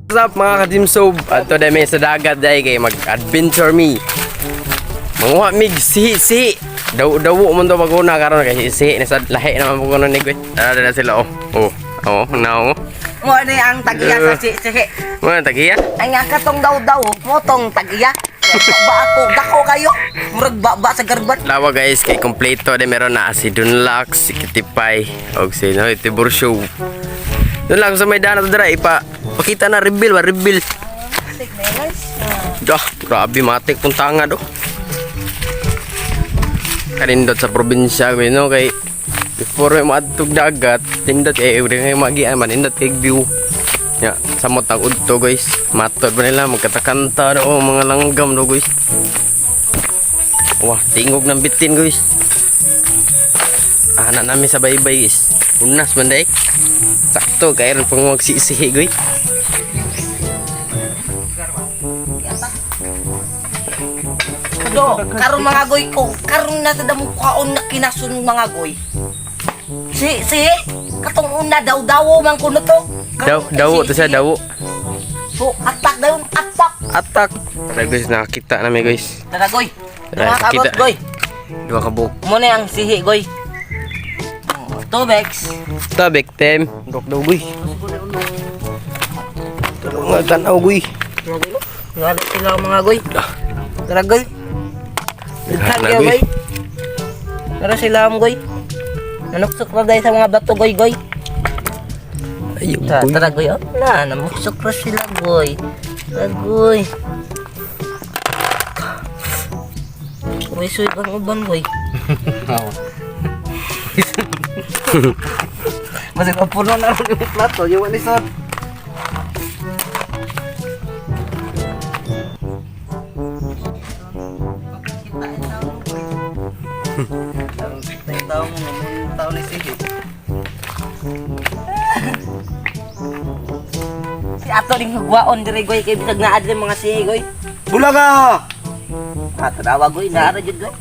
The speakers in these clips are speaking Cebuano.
What's up, mga kadimsob? Ato dahil may sa dagat dahil kay mag-adventure me. Manguha mig sihi sihi. Daw daw mo to paguna karon kay sihi na sa lahi naman po kuno ni Gwe. Tara na sila oh. Oh, oh, now. Mo ni ang tagiya sa si si. Mga tagiya. Ang nga katong daw daw motong tagiya. Ba ako dako kayo. Murag ba sa garban. Lawa guys, kay kompleto de meron na si Dunlax, si Kitipay, og si no, Tiburcio. Dunlax sa may dana to dira ipa pakita na reveal ba reveal. Dah, grabe matik puntanga do. Kanindot sa probinsya ko no kay before may maadtog dagat, tindot eh uri kay magian man nindot kay view. Ya, samot ang udto guys. Matod pa nila magkatakanta do oh, mga langgam do guys. Wah, tingog ng bitin guys. Ana namin sa baybay guys. Unas man day. Sakto kay ron pang magsisihi guys. Do, karon mga goy ko, karon na sa damo kaon na kinasun mga goy. Si si katong una daw dawo man kuno to. Daw dawo to siya dawo. So, atak dayon, atak. Atak. Tara guys, nakakita namin guys. Tara goy. Tara, Duha ka kita. goy. Dua ka buok. Mo na ang sihi goy. Oh, Tobex. Tabik tem. Dok daw guys. Tulong nga tanaw guys. Ngalo sila mga goy. Tara goy. Lahat na, Daghan goy. goy. Tara sila ang goy. Nanuksok ra dahil sa mga bato goy goy. Ayaw Tara, goy. tara goy. Oh, na, namuksok ra sila goy. Tara goy. Uy, suy bang uban goy. Masih puno na rin yung plato, yung wala sir. Si ato ring hugwaon dire goy kay bisag naa dire mga sihi goy. Bulaga! Ah, tanawa goy, naa ra jud goy.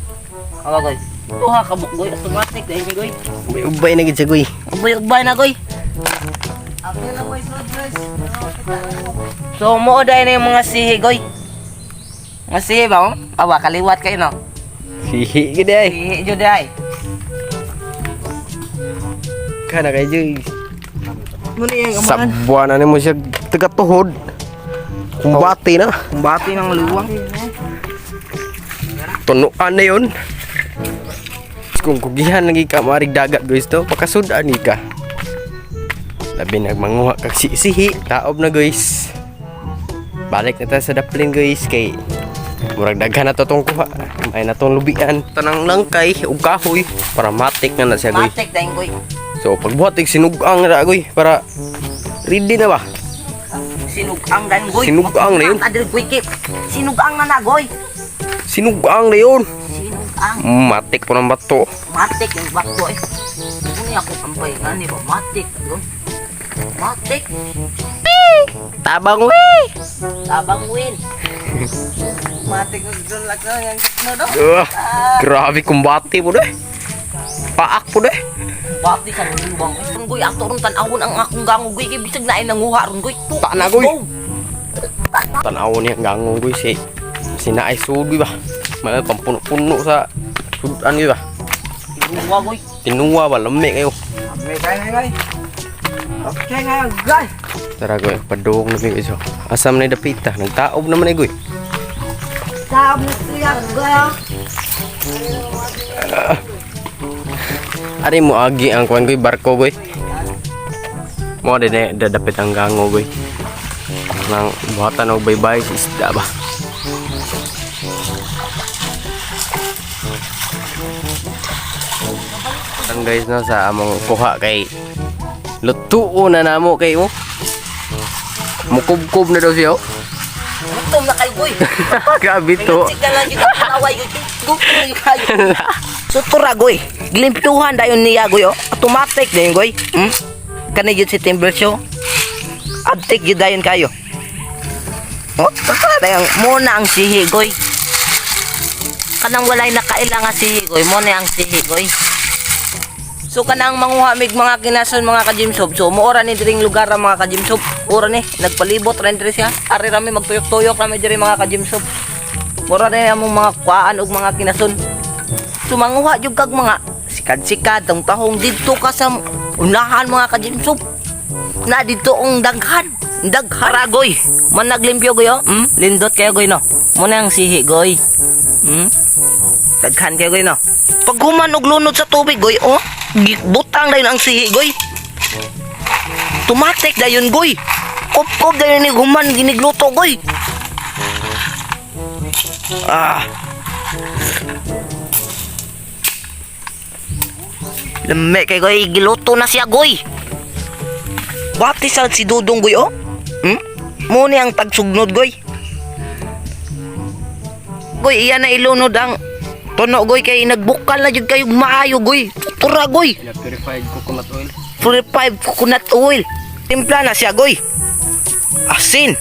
Awa goy. Tuha ka buk goy, automatic dahil ni goy. May ubay na gid siya goy. Ubay-ubay na goy. So mo dahil na yung mga sihi goy. Mga sihi ba oh? Awa kaliwat kayo no. Sihi gid ay. Sihi jud ay. Kana kay Joy. Muna yung Sabwa na nimo siya tagatuhod. Kumbate na. Kumbati ng luwang. Tunuan na yun. Kung kugihan lagi ka maarig dagat guys to, pakasudan ni ka. Labi nagmanguha kag sisihi, taob na guys. Balik na tayo sa daplin guys kay murag daghan na to tong kuha. May na tong lubian. Tanang langkay ug kahoy para matik na na siya guys. Matik dahil goy. So pagbuhat ig sinugang na guys para ready na ba? Sinugang dahil goy. Sinugang na yun. Adil goy kip. Sinugang na na goy. Sinugang na yun. Sinugang. Matik po ng bato. Matik yung bato eh. Muna ako kampay nga ni ba? Matik. Goy. Matik. Tabang we. Tabang win. Matik yung dun lang yung no do. Ugh, grabe kumbate po deh. Paak po deh. Bati ka luwang. Ay, goy, ato ron tan-awon ang akong gango goy kay bisag naay nanguha ron goy. Ta na, goy. Tanaw niya ang gangong goy si sinaay sudoy ba. Mga pampuno-puno sa sudan goy ba. Tinuwa goy. Tinuwa ba lami kayo. Okay, guys, guys. Okay, guys, guys. Tara goy, padung na guys. Oh. Asam na dapita, nagtaob naman eh goy. Taob na siya goy. Ari mo agi ang kuan goy barko goy. Mo din eh dadapit ang gango goy. Nang buhatan og baybay sa isda ba. Ang guys no sa among kuha kay lutuo na namo kay oh. Mukubkob na daw siya oh. Gutom na kayo goy. Grabe to. Sige lang yung away goy. Gutom na yung kayo. So tura goy. Gilimpiuhan dayon niya goy oh. Automatic dayon goy. Kani jud si Timber Show. Abtik jud dayon kayo. Oh, tara dayon mo na ang sihi goy. Kanang walay nakaila nga sihi goy, mo na ang sihi goy. So kanang manguha mig mga kinason, mga kajimsob. So muora ni diring lugar ang mga kajimsob. Ora ni nagpalibot ra ni diri siya. Ari rami magtuyok-tuyok rami diri, mga kajimsob. Mura ni among mga kuan og mga kinason. So manguha jud kag mga sikad-sikad ang tahong didto ka sa unahan, mga kajimsob. Na didto ang daghan. Daghan goy. Man naglimpyo goy oh. Lindot kayo goy no. Mo na ang sihi goy. Daghan kayo goy no. Pag human og lunod sa tubig goy oh, butang dayon ang sihi goy. Tumatik dayon goy. Kupkop dayon ni human ginigluto goy. Ah. Lami kay goy, giluto na siya goy. Bati sa si Dudong goy oh. Muni ang tagsugnod goy. Goy, iya na ilunod ang tuno goy kay nagbukal na jud kayo maayo goy. Tura goy. Purified coconut oil. Purified coconut oil. Timpla na siya goy. Asin.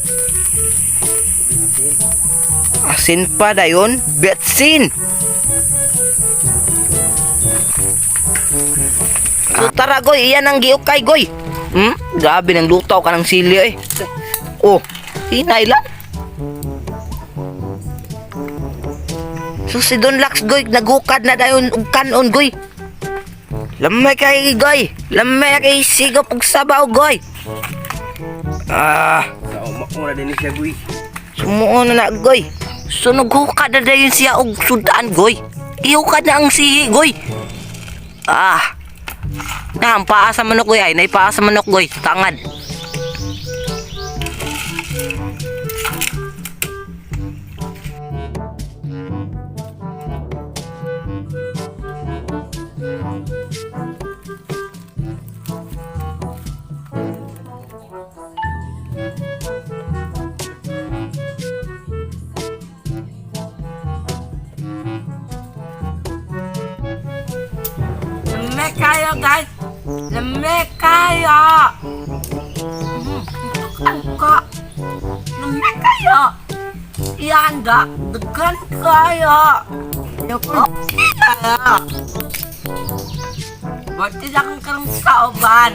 Asin pa dayon, betsin. So tara goy, iyan ang giukay goy. Grabe nang lutaw ka ng sili eh. Oh, hinay lang. So si Don Lax goy, nagukad na dayon og kanon goy. Lamay kay goy. Lamay kay sigop og sabaw goy. Ah, Sa uma din siya goy. Sumuo na na goy. Sunog hukad na dayon siya og sudan goy. Ihukad na ang sihi goy. Ah. Na ang paa sa manok goy ay nay paa sa manok goy. Tangad. Lami kayo, guys. Lami kayo. Ito ka. Lami kayo. Ihanda. Daghan kayo. Kayo. Buti lang kang sauban.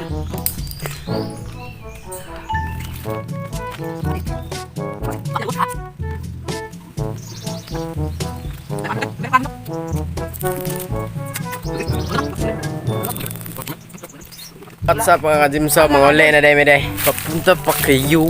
What's up, mga kajimsob, mga uli na dahil day. Papunta pa kayo.